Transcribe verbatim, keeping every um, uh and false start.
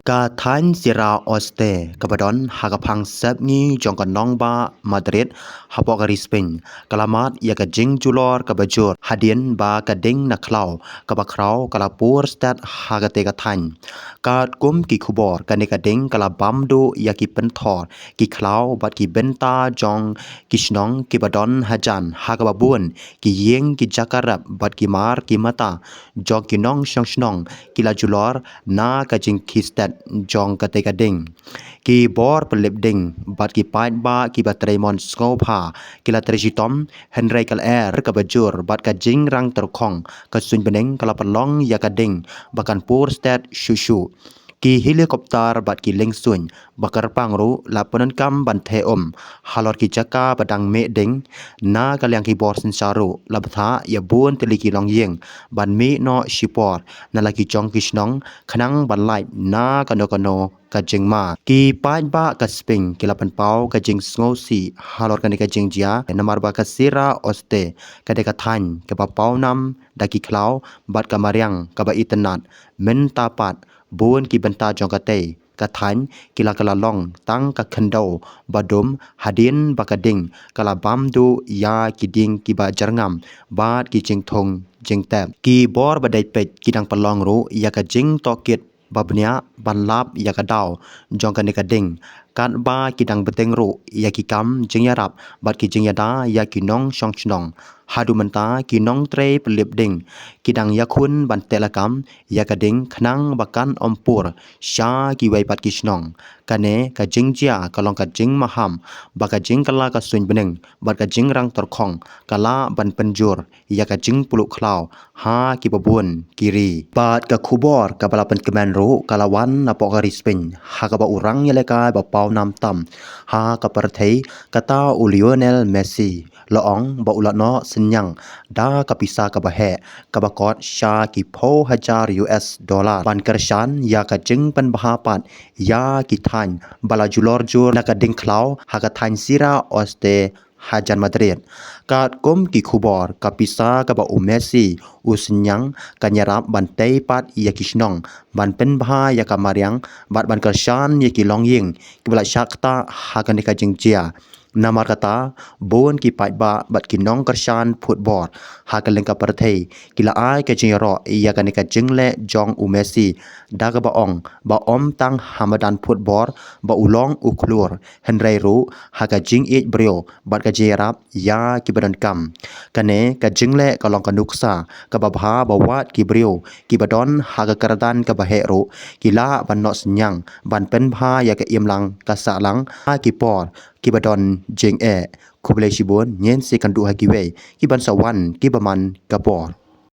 Ka thaiñ Sierra Oeste kaba don ha ka phang sepngi jong ka nongbah Madrid hapoh ka ri Spain ka la mad ïa ka jingjulor kaba jur hadien ba ka ding na khlaw kaba khraw ka la pur stet ha katei ka thaiñ. Katkum ki khubor, kane ka ding ka la bam duh ïa ki pynthor, ki khlaw bad ki bynta jong ki shnong kiba don hajan ha kaba bun ki ïing, ki jaka rep bad ki mar ki mata jong ki nongshong shnong ki la julor na ka jingkhistet jong katei ka ding. Ki bor pynlip ding bad ki paidbah kiba trei mon sngewbha ki la trei shitom, hynrei ka lyer kaba jur bad ka jingrang tyrkhong ka suiñ bneng ka la pynlong ïa ka ding ba kan pur stet shuh shuh. Ki helicopter bad ki liengsuiñ ba kyrpang ruh la pyndonkam ban theh um halor ki jaka ba dang mih ding. Na ka liang ki bor synshar ruh la bthah ïa bun tylli ki longïing ban mih noh shipor na la ki jong ki shnong khnang ban lait na kano kano ka jingma. Ki paidbah ka Spain ki la pynpaw ka jingsngewsih halor kane ka jingjia namar ba ka Sierra Oeste ka dei ka thaiñ kaba paw nam da ki khlaw bad ka mariang kaba itynnad. Mynta pat bun ki bynta jong katei ka thaiñ ki la ka la long tang ka khyndew ba dum hadien ba ka ding ka la bam duh ïa ki dieng kiba jyrngam bad ki jingthung jingtep. Ki bor ba dei peit ki dang pynlong ruh ïa ka jingtohkit ba bniah ban lap ïa ka daw jong kane ka ding, katba ki dang bteng ruh ïa ki kam jingïarap bad ki jingïada ïa ki nongshong shnong. Haduh mynta ki nongtrei pynlip ding ki dang ïakhun ban teh lakam ïa ka ding khnang ba kan ym pur sha kiwei pat ki shnong. Kane ka jingjia ka long ka jingmaham ba ka jingkylla ka suiñ bneng bad ka jingrang tyrkhong ka lah ban pynjur ïa ka jingpluh khlaw ha kiba bun ki ri. Bad ka khubor kaba la pynkmen ruh ka la wan napoh ka ri Spain ha kaba u rangïalehkai ba paw nam tam ha ka pyrthei, kata u Lionel Messi, la ong ba u la noh synñiang da ka pisa kaba heh kaba kot sha ki phew hajar U S dollar ban kyrshan ïa ka jingpynbha pat ïa ki thaiñ ba la julor jur na ka ding khlaw ha ka thaiñ Sierra Oeste hajan Madrid. Katkum ki khubor, ka pisa kaba u Messi u synñiang kan ïarap ban tei pat ïa ki shnong ban pynbha ïa ka mariang bad ban kyrshan ïa ki longïing kiba la shah ktah ha kane ka jingjia. Namar kata bun ki paidbah bad ki nongkyrshan phutbor ha kylleng ka pyrthei ki la ai ka jingïaroh ïa kane ka jingleh jong u Messi da kaba ong ba ym tang ha madan phutbor ba u long u khlur, hynrei ruh ha ka jingïeit briew bad ka jingïarap ïa kiba donkam. Kane ka jingleh ka long ka nuksa kaba bha ba wat ki briew kiba don ha ka kyrdan kaba heh ruh ki lah ban noh synñiang ban pynbha ïa ka imlang ka sahlang ha ki por kiba don jingeh. Khublei shibun, ngin sa ïakynduh ha kiwei ki ban sa wan kiba man ka por.